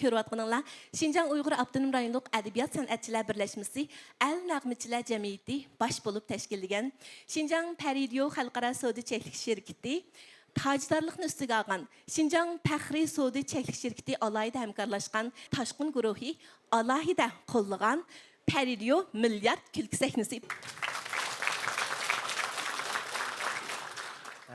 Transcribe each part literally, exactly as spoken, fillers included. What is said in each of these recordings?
كۆرۈۋاتقىنىڭلار، شىنجاڭ ئۇيغۇر ئاپتونوم رايونلۇق ئەدەبىيات سەنئەتچىلەر بىرلەشمىسى ئەل نەغمىچىلەر جەمئىيىتى باش بولۇپ تەشكىللىگەن، شىنجاڭ پەرىدىيو خەلقئارا سودا چەكلىك شىركىتى تاجدارلىقنى ئۈستىگە ئالغان، شىنجاڭ پەخرىي سودا چەكلىك شىركىتى ئالاھىدە ھەمكارلاشقان، تاشقۇن گۇرۇھى ئالاھىدە قوللىغان پەرىدىيو مىليارد كۈلكە سەھنىسى.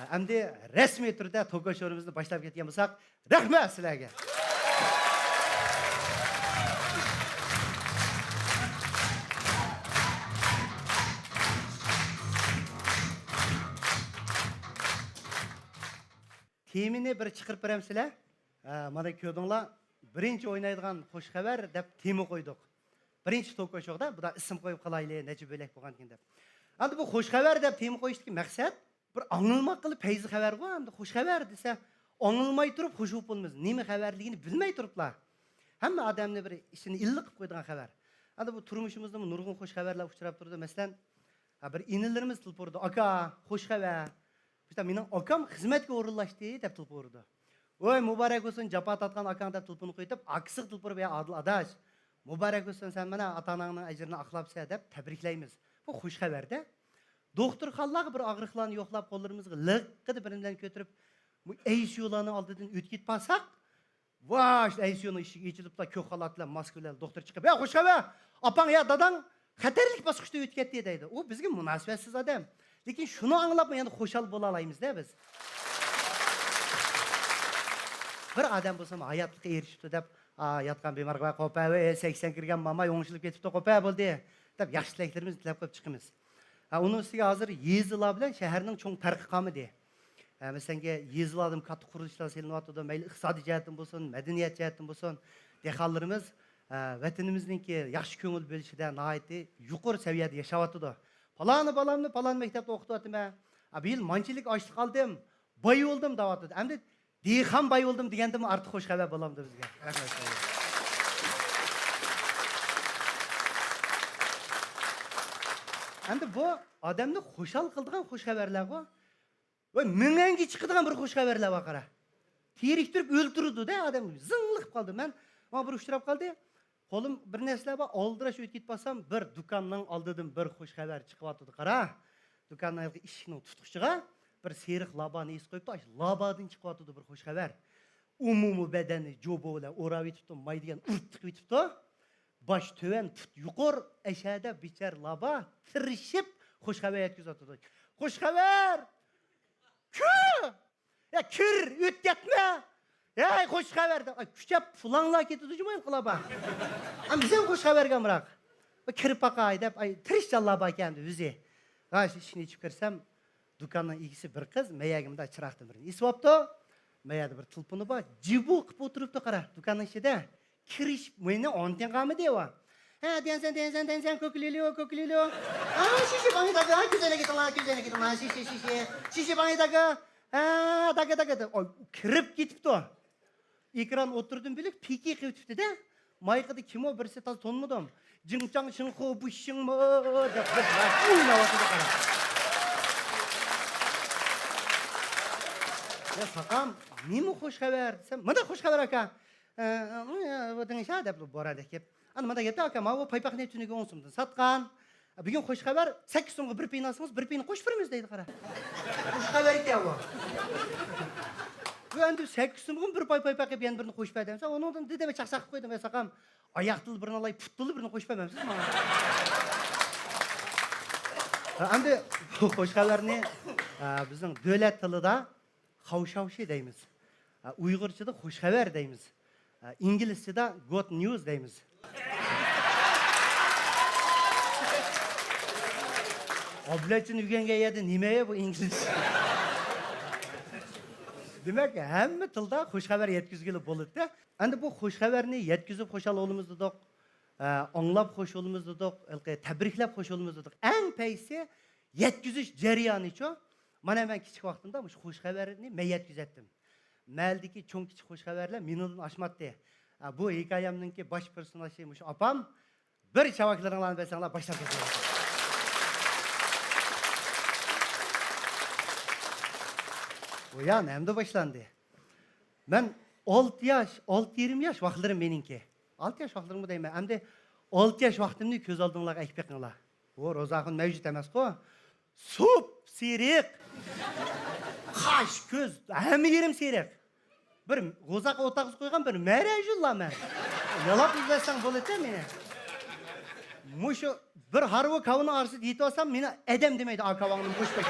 ئەمدى رەسمىي تۈردە توكو شورىمىزنى باشلاپ كەتكەن بولساق، رەھمەت سىلەرگە. تېمىنى بىر چىقىرىپ بېرەمسىلەر؟ ھە، مانا كۆردۈڭلار، بىرىنچى ئوينايدىغان خوش خەۋەر دەپ تېما قويدۇق. بىرىنچى توك شودا، بۇدا ئىسىم قويۇپ قالايلى، نەچچە بۆلەك بولغانكىن دەپ. ئەمدى بۇ خوش خەۋەر دەپ تېما قويۇشتىكى مەقسەت، بىر ئاڭلىماق قىلىپ پەيزى خەۋەرغۇ، ئەمدى خوش خەۋەر دېسە، ئاڭلىماي تۇرۇپ خوش بولۇپ بولىمىز. نېمە خەۋەرلىكىنى بىلمەي تۇرۇپلا. ھەممە ئادەمنى بىر ئىچىنى ئىللىق قىلىپ قويىدىغان خەۋەر. ئەمدى بۇ تۇرمۇشىمىزدىمۇ نۇرغۇن خوش خەۋەرلەر ئۇچراپ تۇرىدۇ. مەسىلەن، ھە، بىر ئىنىلىرىمىز تېلېفون ئۇرىدۇ، «ئاكا، خوش خەۋەر.» بىزدە مېنىڭ ئاكام خىزمەتكە ئورۇنلاشتى دەپ تېلېفون ئۇرىدۇ. «ۋوي، مۇبارەك بولسۇن، جاپا تارتقان ئاكاڭ» دەپ تېلېفون قويۇپ، ئاكىسىغا تېلېفون ئۇرۇپ، «يا ئادىل ئاداش، مۇبارەك بولسۇن، سەن مانا ئاتا ئاناڭنىڭ ئەجرىنى ئاقلاپسەن» دەپ تەبرىكلەيمىز. بۇ خوش خەۋەردە. دوختۇرخانىلارغا بىر ئاغرىقلارنى يوقلاپ، قوللىرىمىزغا لىققىدە بىرىملەرنى كۆتۈرۈپ، بۇ ئەي سىيۇلارنىڭ ئالدىدىن ئۆتۈپ كېتىپ قالساق، ۋاي، شۇ ئەيسىيۇنىڭ ئىشىكى ئېچىلىپلا، كۆك خالات بىلەن، ماسكا بىلەن دوختۇر چىقىپ، «ھە، خوش خەۋەر! ئاپاڭ يا داداڭ خەتەرلىك باسقۇچتا ئۆتۈپ كەتتى» دەيدۇ. ئۇ بىزگە مۇناسىۋەتسىز ئادەم. لېكىن شۇنى ئاڭلاپمۇ يەنە خۇشال بولالايمىز-دە بىز. بىر ئادەم بولسىمۇ ھاياتلىققا ئېرىشىپتۇ دەپ، «ئا، ياتقان بىمارغا قوپە، ۋەي، سەكسەن كىرگەن ماماي ئوڭشىلىپ كېتىپتۇ، قوپە بولدى» دەپ ياخشى تىلەكلىرىمىزنى تىلەپ قويۇپ چىقىمىز. ھە، ئۇنىڭ ئۈستىگە ھازىر يېزىلار بىلەن شەھەرنىڭ چوڭ پەرقى قالمىدى. ھە، مەسىلەنكى، يېزىلاردىمۇ كاتتا قۇرۇلۇشلار سېلىنىۋاتىدۇ. مەيلى ئىقتىسادىي جەھەتتىن بولسۇن، مەدەنىيەت جەھەتتىن بولسۇن، دېھقانلىرىمىز، ھە، ۋەتىنىمىزنىڭكى ياخشى كۆڭۈل بۆلۈشىدە ناھايىتى يۇقىرى سەۋىيەدە ياشاۋاتىدۇ. پالانى بالامنى پالان مەكتەپتە ئوقۇتۇۋاتىمەن. ھە، بۇ يىل مانچىلىك ئاشلىق ئالدىم، باي بولدۇم دەۋاتىدۇ. ئەمدى دېھقان باي بولدۇم دېگەندىنمۇ ئارتۇق خوش خەۋەر بولامدۇ بىزگە؟ رەھمەت. ئەمدى بۇ ئادەمنى خۇشال قىلىدىغان خوش خەۋەرلەرغۇ. ۋە مىڭەنگە چىقىدىغان بىر خوش خەۋەرلەر بار، قارا. تىرىكتۈرۈپ ئۆلتۈرىدۇ-دە ئادەمنى. زىڭلىق قىلىپ قالدى. مەن، ماڭا بىر ئۇچراپ قالدى. قولۇم بىر نەرسىلەر بار، ئالدىراش ئۆتۈپ كېتىپ بارسام، بىر دۇكاننىڭ ئالدىدىن بىر خوش خەۋەر چىقىۋاتىدۇ، قارا. دۇكاننىڭ ھېلىقى ئىشىكنىڭ تۇتقۇچىغا بىر سېرىق لابانى ئېسىپ قويۇپتۇ، ئاشۇ لابادىن چىقىۋاتىدۇ بىر خوش خەۋەر. ئومۇمىي بەدەننى جوبو بىلەن ئوراۋېتىپتۇ، ماي دېگەن ئۇرۇپ تىقىۋېتىپتۇ. باش تۆۋەن، پۇت يۇقىرى، ئەشەدە بىچار لابا تىرىشىپ خوش خەۋەر يەتكۈزۈۋاتىدۇ. خوش خەۋەر! كۈ! يا كىر، ئۆتۈپ كەتمە! ھەي، خوش خەۋەر! دەپ، ئاي، كۈچەپ پۇلاڭلار كېتىدۇ جۇمۇ ھېلىقى لابا. ئەمما بىز ھەم خوش خەۋەرگە ئامراق. بىر كىرىپ باقاي دەپ، ئاي، تىرىشچان لابا ئىكەن ئۆزى. ھە، شۇ ئىشىكنى ئېچىپ كىرسەم، دۇكاننىڭ ئىگىسى بىر قىز، مەيەگە مۇنداق چىراغدىن بىرنى ئېسىۋاپتۇ. مەيەدە بىر تېلېفونى بار، جىبۇ قىلىپ ئولتۇرۇپتۇ، قارا، دۇكاننىڭ ئىچىدە. كىرىش مېنى ئون تىيىنغا ئالمىدى ئۇ. ھە، دېيەنسەن، دېيەنسەن، دېيەنسەن، كوكلىليو، كوكلىليو. ھە، شىشى باڭ داگا، كۆزەينەك ئېتىڭلار، كۆزەينەك ئېتىڭلار، شىشى، شىشى. شىشى باڭ داگا. ھە، داگا، داگا دەپ. ئاي، كىرىپ كېتىپتۇ. ئېكران ئوتتۇرىدىن بۆلۈك پىكى قىلىۋېتىپتۇ-دە. مايقىدا كىمۇ بىرسى تازا تونۇمىدىم. جىڭچاڭ شىڭخۇ بۇشىڭمۇ دەپ بىر ئويناۋاتىدۇ، قارا. يا ساقام، نېمە خوش خەۋەر دېسەم، مانا خوش خەۋەر ئاكا. ئە، ئە، ئە، بۇ دېڭىشا دەپ بوران ئەكىپ. ئانا مانا گەپتە ئاكا، ماۋۇ پايپاقنى تۈنۈگۈن ئون سومدىن ساتقان. بۈگۈن خوش خەۋەر، سەككىز سومغا بىر پېيىنى ئالسىڭىز، بىر پېيىنى قوشۇپ بېرىمىز دەيدۇ، قارا. خوش خەۋەر ئىكەن بۇ. بۇ ئەمدى سەككىز سومغىمۇ بىر پاي پايپاق قىلىپ يەنە بىرنى قوشۇپ بەر دېسە، ئۇنىڭدىن دېدى، مەن چاقچاق قىلىپ قويدۇم، ئەي ساقام، ئاياقتىلا بىرنى ئالاي، پۇتتىلا بىرنى قوشۇپ بەرمەمسىز ماڭا؟ ئەمدى بۇ خوش خەۋەرنى، ئە، بىزنىڭ دۆلەت تىلىدا خاۋشاۋشى دەيمىز. ئە، ئۇيغۇرچىدا خوش خەۋەر دەيمىز. ئە، ئىنگلىزچىدا گۇد نيۇز دەيمىز. ئابلەتچىنى ئۆگەنگەن يەردە نېمە بۇ ئىنگلىز؟ دېمەك، ھەممە تىلدا خوش خەۋەر يەتكۈزگىلى بولىدۇ. ئەمدى بۇ خوش خەۋەرنى يەتكۈزۈپ خۇشال بولىمىز دېدۇق، ئە، ئاڭلاپ خوش بولىمىز دېدۇق، ھېلىقى تەبرىكلەپ خوش بولىمىز دېدۇق. ئەڭ پەيزى يەتكۈزۈش جەريانىچۇ؟ مانا مەن كىچىك ۋاقتىمدا مۇشۇ خوش خەۋەرنى مەن يەتكۈزەتتىم. مەھەللىدىكى چوڭ كىچىك خوش خەۋەرلەر مېنىڭدىن ئاشماتتى. ئە، بۇ ھېكايەمنىڭكى باش پېرسوناژى مۇشۇ ئاپام. بىر چاۋاكلىرىڭلارنى بەرسەڭلار باشلاپ كېتىمەن. بۇيان ئەمدى باشلاندى. مەن ئالتە ياش، ئالتە يېرىم ياش ۋاقىتلىرىم مېنىڭكى. ئالتە ياش ۋاقىتلىرىمغۇ دەيمەن. ئەمدى ئالتە ياش ۋاقتىمنى كۆز ئالدىڭلارغا ئەكىپ بېقىڭلار. ئۇ روزاخۇن مەۋجۇت ئەمەسقۇ. سوپسېرىق. قاش، كۆز، ھەممە يېرىم سېرىق. بىر غوزاق ئولتۇرغۇزۇپ قويغان بىر مەرەجۇللا مەن. يالاپ يۈرسەڭ بولىدۇ مېنى. مۇشۇ بىر ھارۋا كاۋىنىڭ ئارىسىدا يېتىۋالسام، مېنى ئادەم دېمەيدۇ، ئا كاۋاڭنى مۇشۇ بەك.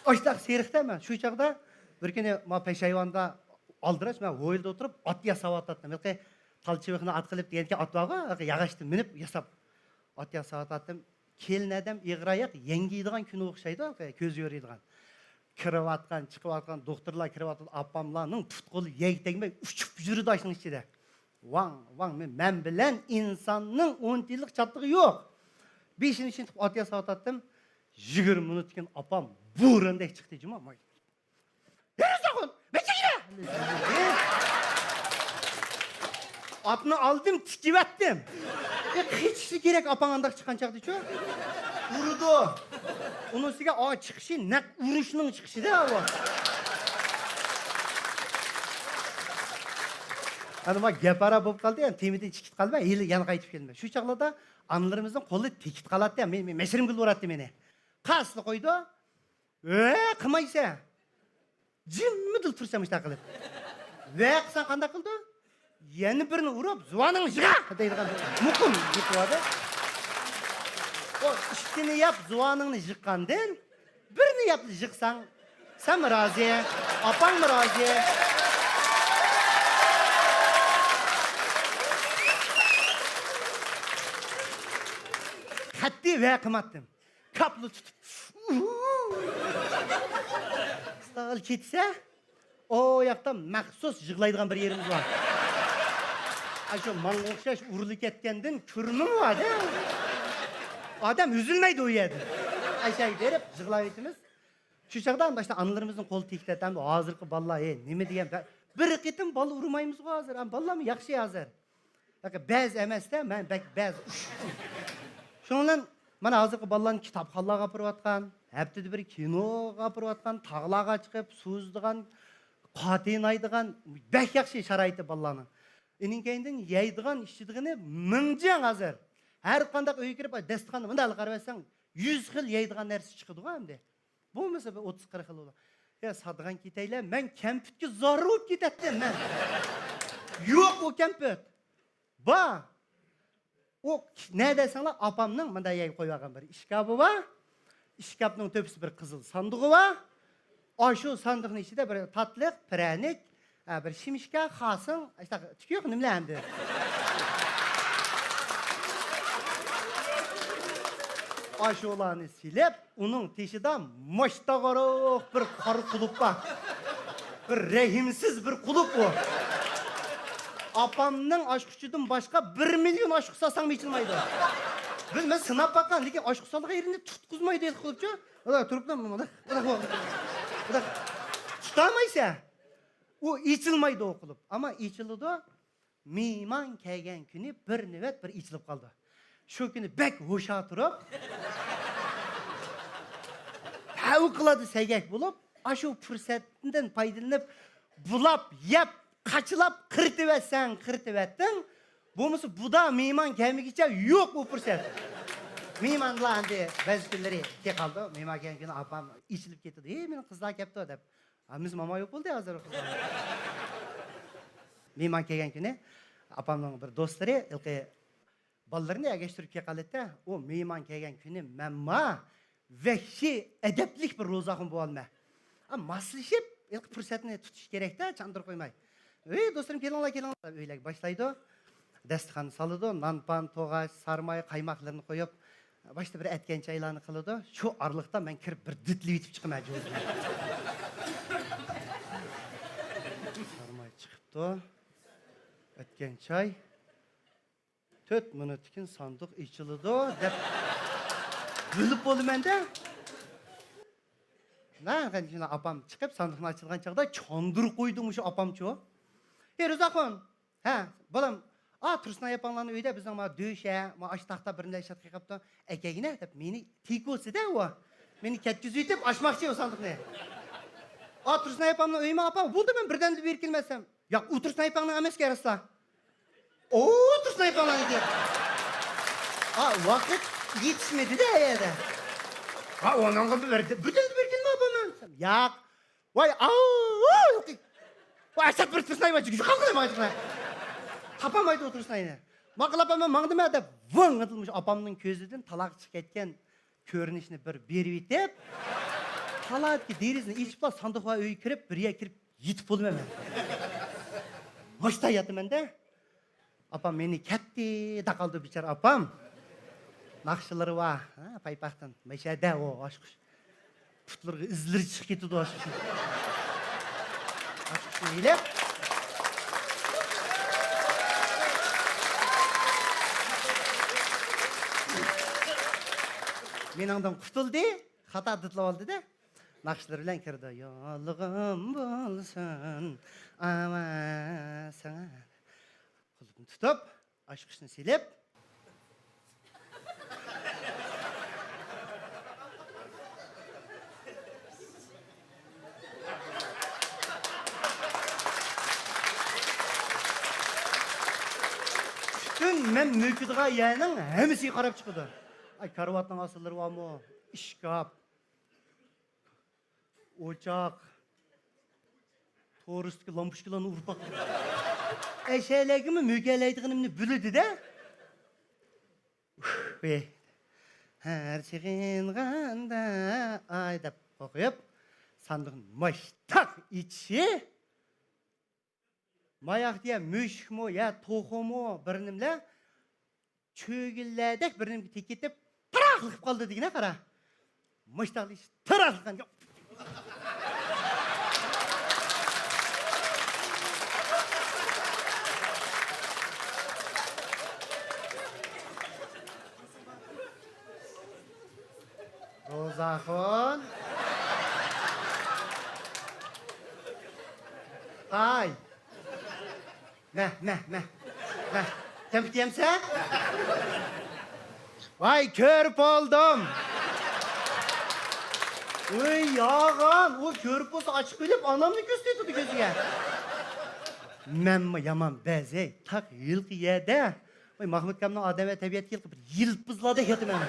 ئاشتاق سېرىقتە مەن. شۇ چاغدا بىر كۈنى ما پېشايۋاندا ئالدىراش، مەن ھويلىدا ئولتۇرۇپ ئات ياساۋاتاتتىم. ھېلىقى تال چىۋىقنى ئات قىلىپ دېگەنكى ئات بارغۇ، ھېلىقى ياغاچتىن مىنىپ ياساپ ئات ياساۋاتاتتىم. كېلىن ئادەم ئېغىر ئاياق، يەڭگە يەيدىغان كۈنى ئوخشايدۇ، كۆزى يورۇيدىغان. كىرىۋاتقان، چىقىۋاتقان، دوختۇرلار كىرىۋاتقان، ئاپاملارنىڭ پۇت-قولى يەرگە تەگمەي ئۇچۇپ يۈرىدۇ ئاشۇنىڭ ئىچىدە. ۋاڭ، ۋاڭ، مەن، مەن بىلەن ئىنساننىڭ ئون يىللىق چاتىقى يوق. بېشىنى چىڭىتىپ ئات ياساۋاتاتتىم. يىگىرمە مىنۇتتىن كېيىن ئاپام بوراندەك چىقتى جۇما. يۈرۈسەغۇن، مەچەكلە! ئاتنى ئالدىم، تىكىۋەتتىم. ئە، قېچىشى كېرەك ئاپاڭ ئانداق چىققان چاغدىچۇ. ئۇرىدۇ. ئۇنىڭ ئۈستىگە ئا چىقىشى نەق ئۇرۇشنىڭ چىقىشىدە ئۇ. ئەنە ما گەپ ئارا بولۇپ قالدى، يەنە تېمىدىن چىقىپ قالماي، ھېلى يەنە قايتىپ كەلدىم. شۇ چاغلاردا ئانىلىرىمىزنىڭ قولى تېكىت قالاتتى، مېنى، مېنى مەشرىمگە ئۇراتتى مېنى. قاسلا قويىدۇ. ۋە قىلمايسەن. جىممىدىلا تۇرسام مۇشۇنداق قىلىپ. ۋە قىلساڭ قانداق قىلىدۇ؟ يەنە بىرنى ئۇرۇپ، زۇۋانىڭنى يىغا دەيدىغان مۇقىم گېپى بار. ئۇ ئىككىنى يەپ، زۇۋانىڭنى يىغقاندىن، بىرنى يەپ يىغساڭ، سەنمۇ رازى، ئاپاڭمۇ رازى. قەتئىي ۋە قىلماتتىم. كاپلا تۇتۇپ، ئۇھۇ. ئىستاغىل كېتسە، ئۇ ياقتا مەخسۇس يىغلايدىغان بىر يېرىمىز بار. ئاشۇ ماڭا ئوخشاش ئۇرۇلۇپ كەتكەندىن كۆرمىڭ بار-دە. ئادەم ئۈزۈلمەيدۇ ئۇ يەردىن. ئاشۇ يەرگە بېرىپ يىغلاۋېتىمىز. شۇ چاغدا ئاشۇ ئانىلىرىمىزنىڭ قولى تېگىپ كەتتى. ھازىرقى بالىلار، ھەي، نېمە دېگەن، بە-، بىر قېتىم بالا ئۇرمايمىزغۇ ھازىر. ھەم بالىلارمۇ ياخشى ھازىر. ياكى بەز ئەمەستە، مەن بەك بەز. شۇنىڭ بىلەن مانا ھازىرقى بالىلارنى كىتابخانىلارغا ئاپىرىۋاتقان، ھەپتىدە بىر كىنوغا ئاپىرىۋاتقان، تاغلارغا چىقىپ سۇ ئۈزىدىغان، قاتى ئوينايدىغان، بەك ياخشى شارائىتى بالىلارنىڭ. ئېنىڭ كەينىدىن يەيدىغان، ئىچىدىغىنى مىڭجىڭ ھازىر. ھەر قانداق ئۆيگە كىرىپ، دەستىخاندا مۇنداق قارىۋەتسەڭ، يۈز خىل يەيدىغان نەرسە چىقىدىغۇ ئەمدى. بولمىسا بىر ئوتتۇز قىرىق خىل بولىدۇ. يا ساتىدىغان كېتەيلە، مەن كەمپۈتكە زار بولۇپ كېتەتتىم مەن. يوق ئۇ كەمپۈت. بار. ئۇ نەدە دېسەڭلار، ئاپامنىڭ مۇنداق يەرگە قويۇۋالغان بىر ئىشكاپى بار. ئىشكاپنىڭ تۆپىسى بىر قىزىل ساندۇقى بار. ئاشۇ ساندۇقنىڭ ئىچىدە بىر تاتلىق، پىرەنىك، ھە، بىر شىمىشكا، خاسىڭ، ئاشۇنداق تۈكى يوق نېمىلەر ئەمدى. ئاشۇلارنى سېلىپ، ئۇنىڭ تېشىدا ماشتاغاروق بىر قارا قۇلۇپ بار. بىر رەھىمسىز بىر قۇلۇپ ئۇ. ئاپامنىڭ ئاچقۇچىدىن باشقا بىر مىليون ئاچقۇچ سالساڭمۇ ئېچىلمايدۇ. بىز، مەن سىناپ باققان، لېكىن ئاچقۇچ سالىدىغان يېرىنى تۇتقۇزمايدۇ قۇلۇپچۇ. ئۇلار تۇرۇپلا مۇنداق، مۇنداق، مۇنداق. تۇتالمايسەن. ئۇ ئېچىلمايدۇ ئۇ قۇلۇپ. ئەمما ئېچىلىدۇ. مېھمان كەلگەن كۈنى بىر نۆۋەت بىر ئېچىلىپ قالىدۇ. شۇ كۈنى بەك ھوشيار تۇرۇپ، پەۋقۇلئاددە سەگەك بولۇپ، ئاشۇ پۇرسەتتىن پايدىلىنىپ، بۇلاپ، يەپ، قاچىلاپ، قىرتىۋەتسەڭ، قىرتىۋەتتىڭ. بولمىسا، بۇدا مېھمان كەلمىگۈچە يوق ئۇ پۇرسەت. مېھمانلار ئەمدى بەزى كۈنلىرى كېلىپ قالىدۇ. مېھمان كەلگەن كۈنى ئاپام ئېچىلىپ كېتىدۇ. ھېي، مېنىڭ قىزلار كەپتۇ دەپ. ھەممىسى ماما يوق بولدى ھازىر. مېھمان كەلگەن كۈنى ئاپامنىڭ بىر دوستلىرى ھېلىقى بالىلىرىنى ئەگەشتۈرۈپ كېلىپ قالىدىكەن. ئۇ مېھمان كەلگەن كۈنى مەنما ۋەھشىي ئەدەپلىك بىر روزاخۇن بولالماي. ئا، ماسلىشىپ، ھېلىقى پۇرسەتنى تۇتۇش كېرەكتە، چاندۇرۇپ قويماي. ئەي، دوستلىرىم، كېلىڭلار، كېلىڭلار، دەپ ئۆيلەرگە باشلايدۇ. دەستىخاننى سالىدۇ، نان-پان، توغاچ، سارماي، قايماقلىرىنى قويۇپ، باشتا بىر ئەتكەن چايلارنى قىلىدۇ. شۇ ئارىلىقتا مەن كىرىپ بىر دىتلىۋېتىپ چىقىمەن جۇزىنى. سارماي چىقىپتۇ. ئەتكەن چاي. تۆت مىنۇتتىن كېيىن ساندۇق ئېچىلىدۇ دەپ بىلىپ بولىمەن-دە. نە، ئاپام چىقىپ ساندۇقنى ئاچىدىغان چاغدا چاندۇرۇپ قويدى مۇشۇ ئاپامچۇ. ئەي روزاخۇن، ھە، بالام، ئا، تۇرسۇن ئاپاڭلارنىڭ ئۆيىدە بىزنىڭ ما دۆشە، ما ئاش تاختا بىر نەرسە قېقىپتۇ. ئەكەگىنە دەپ مېنى تېكىۋەتسە-دە ئۇ. مېنى كەتكۈزۈۋېتىپ ئاچماقچى ئۇ ساندۇقنى. ئا، تۇرسۇنئاي ئاپامنىڭ ئۆيىمۇ ئاپا؟ بولدى، مەن بىردەمدە بېرىپ كېلىمەن دېسەم. ياق، ئۇ تۇرسۇنئاي ئاپاڭنىڭ ئەمەسكەن، راسلا. ئۇ تۇرسۇنئاي ئاپاڭنىڭ ئىدى. ئا، ۋاقىت يېتىشمىدى-دە ئەيەدە. ھا، ئۇنىڭغا بىردەمدە بېرىپ كېلىمەن ئاپا مەن دېسەم. ياق. ۋاي، ئاۋۇ! ۋاي، ئەشەپ بىر تۇرسۇنئاي، ۋاي، يۇقىرى قىلماي، يۇقىرى. تاپالمايدۇ ئۇ تۇرسۇنئاينى. ماقۇل ئاپا، مەن ماڭدىمەن دەپ، ۋىڭ ئېتىلمىش ئاپامنىڭ كۆزىدىن تالاغا چىقىپ كەتكەن كۆرۈنۈشنى بىر بېرىۋېتىپ، تالادىكى دېرىزىنى ئېچىپلا ساندۇقۋا ئۆيگە كىرىپ، بىر يەرگە كىرىپ يېتىپ بولىمەن مەن. مۇشتا ياتىمەن-دە. ئاپام مېنى كەتتى دەپ قالدى، بىچارە ئاپام. ناخشىلىرى بار، ھە، پايپاقتىن. مەشەدە ئۇ ئاچقۇچ. پۇتلىرىغا ئىزلىرى چىقىپ كېتىدۇ ئاچقۇچنىڭ. ئاچقۇچنى ئېلىپ. مېنىڭدىن قۇتۇلدى، خاتا دىتلاپ ئالدى-دە. ناخشىلىرى بىلەن كىردى. يولۇغۇم بولسۇن ئاۋا ساڭا. قولۇمنى تۇتۇپ، ئاچقۇچنى سېلىپ. پۈتۈن مەن مۆكىدىغان يەرنىڭ ھەممىسىگە قاراپ چىقىدۇ. ئاي، كارىۋاتنىڭ ئاستىلىرى بارمۇ؟ ئىشكاپ. ئوچاق، تورۇستىكى لامپۇچكىلارنى ئۇرۇپ باقتىم. ئەشەلەرگىمۇ مۆكەلەيدىغىنىمنى بىلىدۇ-دە. ھەر سېغىنغاندا ئاي دەپ قوقۇپ، ساندۇقنى ماشتاق ئېچىشى. ماياقتا يا مۈشۈكمۇ، يا توخۇمۇ، بىر نېمىلەر چۆگىلەردەك بىر نېمىگە تېگىپ كېتىپ، تاراقلىقىپ قالدى دېگىنە قارا. مۇشتاقلىشىپ تاراقلىققان. روزاخۇن. ھاي. مە، مە، مە. مە. كەمپۈت يەمسە؟ ۋاي، كۆرۈپ بولدۇم. ۋاي، ياغان. ئۇ كۆرۈپ بولسا ئاچىقىپ ئېلىپ، ئانامنى كۆرسىتىۋېتىدۇ كۆزىگە. مەنمۇ يامان بەزەي، تاق ھېلىقى يەردە. ۋاي، ماخمۇت ئاكامنىڭ ئادەم ۋە تەبىئەتكە ھېلىقى بىر يىلپىزلاردەك ياتىمەن.